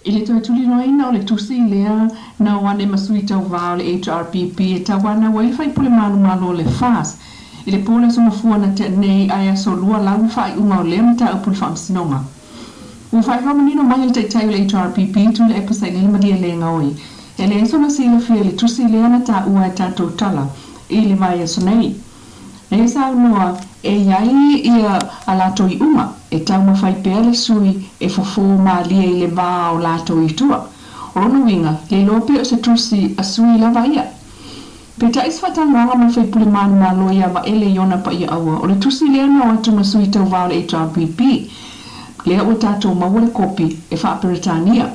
I le toe tuliloaina o le tusi lea na o ane ma sui tauva o le HRPP e tauanau ai le faipule manumalo o le FAS i le po o le Aso Gafua na tea nei ae aso lua lau le faaiuga o lea mataupu i le Faamasinoga. Ua faailoa manino mai e le Taitai o le HRPP Tuilaepa Sailele Malielegaoi e leai sona silafia i le tusi lea na taua e tatou tala i le vaiaso nei. Na ia saunoa e i ai ia a latou iuga e taumafai pea le sui e fofo malie i le va o latou i tua. O lona uiga, le iloa pea o se tusi a sui lava ia. Peitai se faatalanoaga ma le faipule manumalo ia Vaele Iona Paiaaua, o le tusi lea na o atu ma sui tauva o le HRPP, lea ua tatou maua le kopi e faa-Peretania.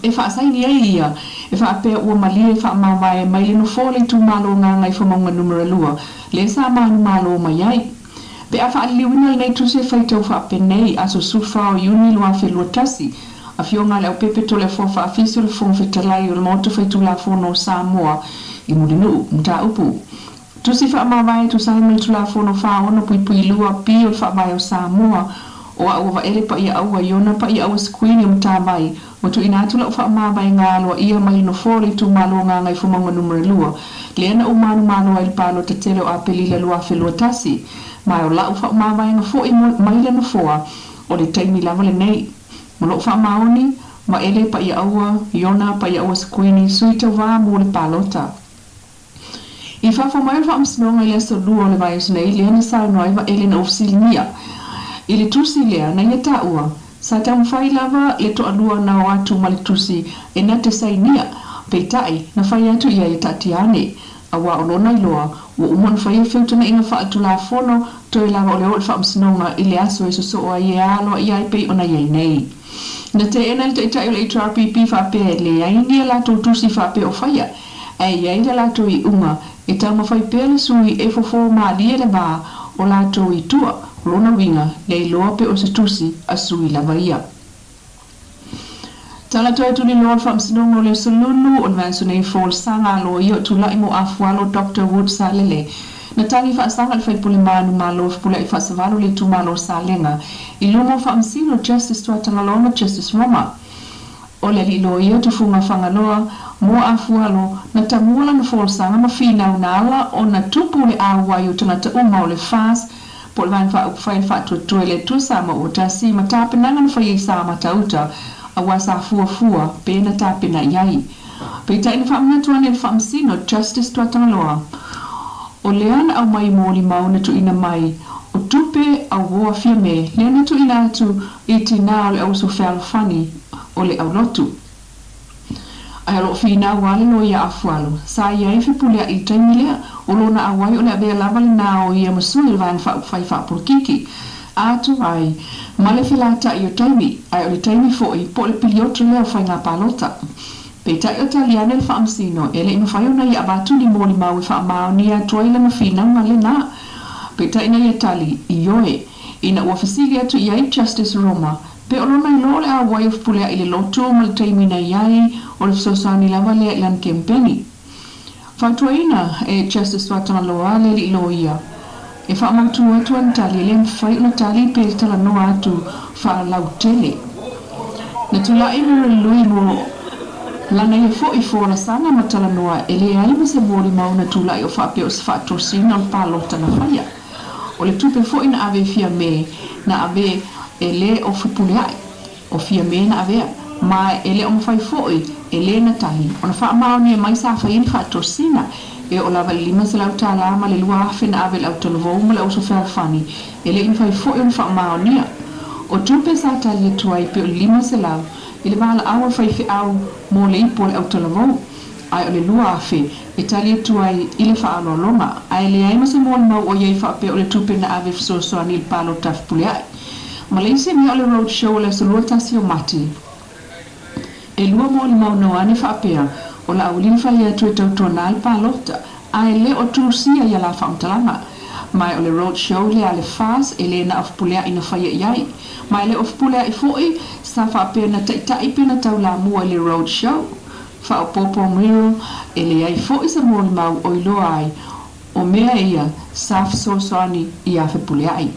E faasaini ai ia, e faapea ua malie e faamavae mai le nofoa o le itumalo Gagaifomauga Numera 2, lea sa manumalo mai ai. Pe a faaliliuina lenei tusi e faitau faapenei, aso 14 o Iuni 2021, Afioga a le Aupepe Toleafoa Faafisi o le Fofoga Fetalai o le Maota Faitulafono o Samoa i Mulinuu, Mataupu. Tusi faamavae e tusa ai ma le Tulafono 46.2 B o le Faavae o Samoa, o a'u a Vaele Pa'ia'aua Iona Pa'ia'aua Sekuini o Matavai, ua tuuina atu la'u faamavaega aloa'ia mai le Nofoa o le Itumalo Gagaifomauga Numera 2, lea na ou manumalo ai i le palota tele o Aperila 2021. Ma o la'u fa'amavaega fo'i mai le Nofoa o le taimi lava lenei. Ma lo'u faamaoni, Vaele Pa'ia'aua Iona Pa'ia'aua Sekuini, Sui Tauvā mo le Palota. I fafo mai o le Faamasinoga i le aso Lua o le vaiaso nei, lea na saunoa ai Vaele na ofisiligia i le tusi lea na ia taua, sa taumafai lava le toalua na o atu ma le tusi e na te sainia, peitai, na fai atu ia e taatia ane, auā o lona iloa, ua uma ona faia feutanaiga faaletulafono, toe lava o le o i le Faamasinoga i le aso e sosoo ai e aloaia ai pei ona i ai nei. Na teena e le Taitai o le HRPP faapea e leai ni a latou tusi faapea o faia, Ae i ai le latou iuga, e taumafai pea le sui e fofo malie le va o latou i tua, o lona uiga, le iloa pe o se tusi a sui lava ia. Tala toe tuliloa le Faamasinoga o le Aso Lulu o le vaiaso nei folasaga a loia o tulai mo Afualo Doctor Wood Salele. Na tagi faasaga le faipule manu malo Fepuleai Faasavalu le itumalo o Salega i luma o Faamasino Justice Tuatagaloa ma Justice Roma. O le alii loia Tufuga Fagaloa, mo Afualo, na tamua lana folasaga ma finau na ala ona tupu le auai o tagata uma o le FAS po o le Vaega Faaupufai o le Faatuatua i le Atua Samoa ua tasi ma tapenaga na fai ai sa Matauta aua sa fuafua pe na tapena i ai. Peitai na faamanatu ane le Faamasino Justice Tuatagaloa o lea na aumai molimau na tuuina mai o tupe auoa Fiame lea na tuuina atu i tinā o le auaso fealofani o le aulotu. Ae o lo o finau lava le loia Afualo, sa i ai Fepulea'i i le taimi lea, o lona auai o le avea lava lenā o ia ma sui o le Vaega Faaupufai Faapolokiki. Atu ai, ma le felata'i o taimi, ae o le taimi fo'i po o le piliota lea o faiga palota. Peitai o tali ane le Faamasino, e le i mafai ona ia avatu ni molimau e faamaonia atu ai lana finauga lenā. Peitai na ia tali, ioe. Ina ua fesili atu i ai Justice Roma, pe o lona iloa o le auai o Fepulea'i i le lotu ma le taimi na i ai, o le fesoasoani lava lea i lana kempeni. Fautuaina e Justice Tuatagaloa le alii loia e faamautū atu ana tali e le mafai ona tali pe talanoa atu faalautele. Na tulai Muriel Lui mo lana ia fo'i folasaga ma talanoa e leai ma se molimau na tulai o faapea o se faatosina o le palota na faia. O le tupe foi na ave i Fiamē, na ave e le o Fepulea'i. O Fiamē na avea, ma e le o mafai foi e le na tali ona faamaonia mai sa fai ai ni faatosina. E oo lava i le $500 ma le 2000 na ave i le autalavou ma le auso fealofani, e le i mafai foi ona faamaonia. O tupe sa tali atu ai pe o le 500 i le valaau a le faifeau mo le ipu o le autalavou. Ae o le 2000 e tali atu ai i le faaaloaloga, ae leai ma se molimau o i ai faapea o le tupe na ave fesoasoani i le palota a Fepulea'i. Ma le isi mea o le road show o le aso 21 o Mati, e lua molimau na o ane faapea o la auiliili fai atu e tautuana le palota, ae le o tusia ia la faamatalaga. Ma o le road show lea a le FAS e le na o Fepulea'i na faia i ai. Ma e le o Fepulea'i foi sa faapea na taitai pe na taulamua i le road show. Faaopoopo Muriel, e leai foi se molimau o iloa ai o mea ia sa fesoasoani iā Fepulea'i.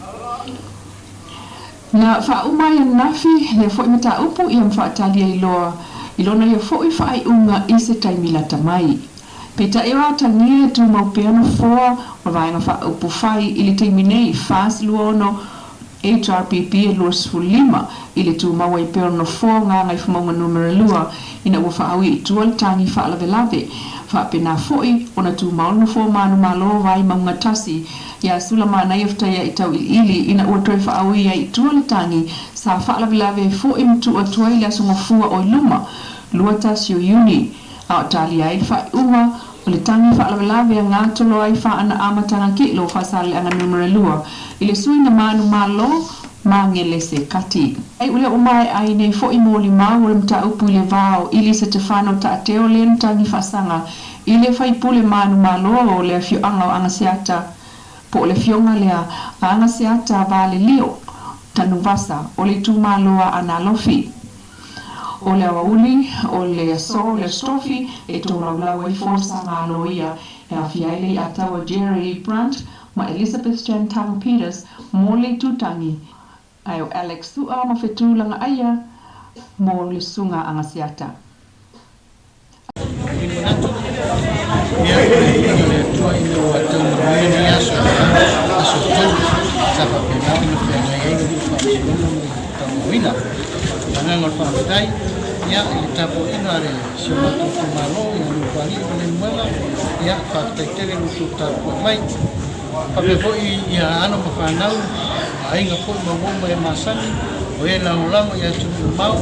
Na faauma ai ananafi lea foi mataupu ia ma faatali ai loa i lona ia foi faaiuga i se taimi lata mai. Peitai o atagia e tumau pea nofoa o le Vaega Faaupufai i le taimi nei, 46 HRPP e 25 i le tumau ai pea o le nofoa o Gagaifomauga Numera 2 ina ua faaui i tua le tagi faalavelave. Faapena foi ona tumau le nofoa manumalo o Vaimauga 1 ia Sulamanaia Fetaiai Tauiliili ina ua toe faaui ai i tua le tagi sa faalavelave foi ma tuu atu ai le Aso Gafua o i luma, 21 o Iuni, a o talia ai le faaiuga o le tagi faalavelave a gatoloa ai faana amataga kilo Faasaleleaga Numera 2 i le sui na manumalo Magelese Kati. Ai ua lea ua maea ai nei foi molimau o le mataupu i le va o Ili Setefano Taateo lea na tagi faasaga i le faipule manumalo o le afioaga o Agaseata po o le afioga lea a Agaseata Valelio Tanuvasa o le itumalo a Analofi. O le aoauli o le aso o le Aso Tofi e tolaulau ai folasaga a loia e aafia ai le iataua Jerry Brunt ma Elizabeth Jan Tang Peters mo le itutagi, ae o Alex Su'a ma Fetu Lagaaia mo le Susuga Agaseata. I manatu, ia, o le viiga o le Atua ina ua tau manuia nei aso e fa, aso tolu, sa faapena ona feagai ai le nuu faamasinoga ma le tauaoina. O le agaga o le faafetai, ia, i le tapuaiga a le si o matou itumalo ia Nofoalii ma Lemuela, ia, faafetai tele lo outou tapuai mai. Faapea foi ia alo ma fanau, aiga foi ma uo ma e masani, o e lagolago i atunuu mamao,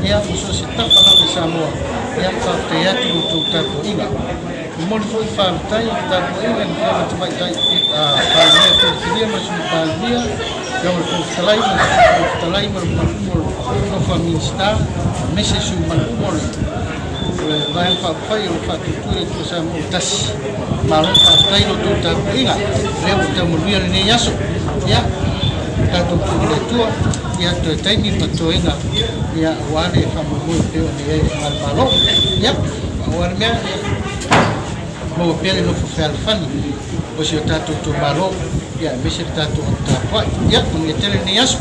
ia ma so o se tafa lava i Samoa, ia faafetai atu lo outou tapuaiga. Momoli foi le faafetai i le tapuaiga i le Afioga Tamaitai Palemia filifilia ma le Sui Palemia, Afioga i le Fofoga Fetalai ma le Sui Fofoga Fetalai ma le mamalu uma o le nofo a Minisita, aemaise sui mamalu uma o le O le Vaega Faaupufai o lo o faatuatua i le Atua Samoa ua tasi. Malo faafetai lo outou tapuaiga. O lea ua tau manuia lenei aso. Ia, tatou tuu i le Atua, ia toe taimi ma toega, ia, aua le faamoemoe e pei ona i ai le Faigamalo. Ia, pau lava le mea, ia, maua pea le nofo fealofani o si o tatou itumalo, ia, aemaise le tatou tapuai. Ia, manuia tele lenei aso.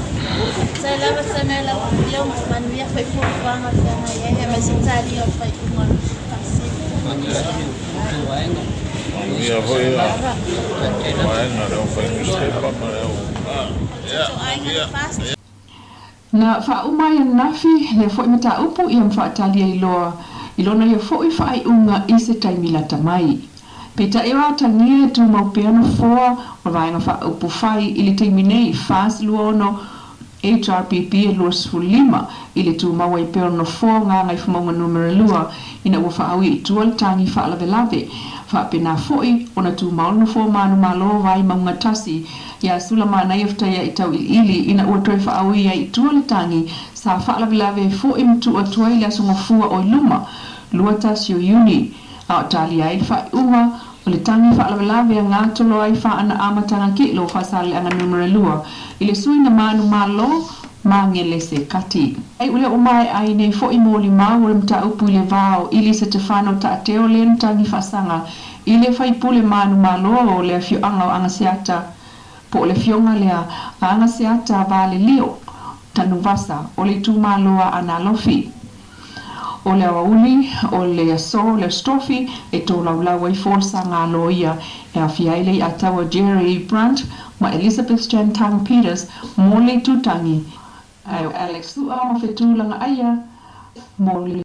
Sai lava Samuel Leo manuia foi fuafuaga o feagai ai aemaise talia o le faaiuga o le faasino. Manuia foi vaega le aufai newspaper ma le au. Aiga Fast. Na faauma ai ananafi lea foi mataupu ia ma faatali ai loa i lona ia foi faaiuga i se taimi lata mai. Peitai o atagia e tumau pea nofoa o le Vaega Faaupufai i le taimi nei, 46 HRPP e 25 i le tumau ai pea o le nofoa o Gagaifomauga Numera 2 ina ua faaui i tua le tagi faalavelave. Faapena foi ona tumau le nofoa manumalo o Vaimauga 1 ia Sulamanaia Fetaiai Tauiliili ina ua toe faaui ai i tua le tagi sa faalavelave foi ma tuu atu ai le Aso Gafua o i luma, 21 o Iuni, a o talia ai le faaiuga o le tagi faalavelave a gatoloa ai faana amataga kilo Faasaleleaga Numera 2 i le sui na manumalo Magelese Kati. Ai ua lea ua maea ai nei foi molimau o le mataupu i le va o Ili Setefano Taateo lea na tagi faasaga i le faipule manumalo o le afioaga o Agaseata po o le afioga lea a Agaseata Valelio Tanuvasa o le itumalo a Analofi. O le aoauli o le aso o le Aso Tofi e tolaulau ai folasaga a loia e aafia ai le iataua Jerry Brunt ma Elizabeth Jan Tang Peters mo le itutagi, ae o Alex Su'a ma Fetu Lagaaia mo le.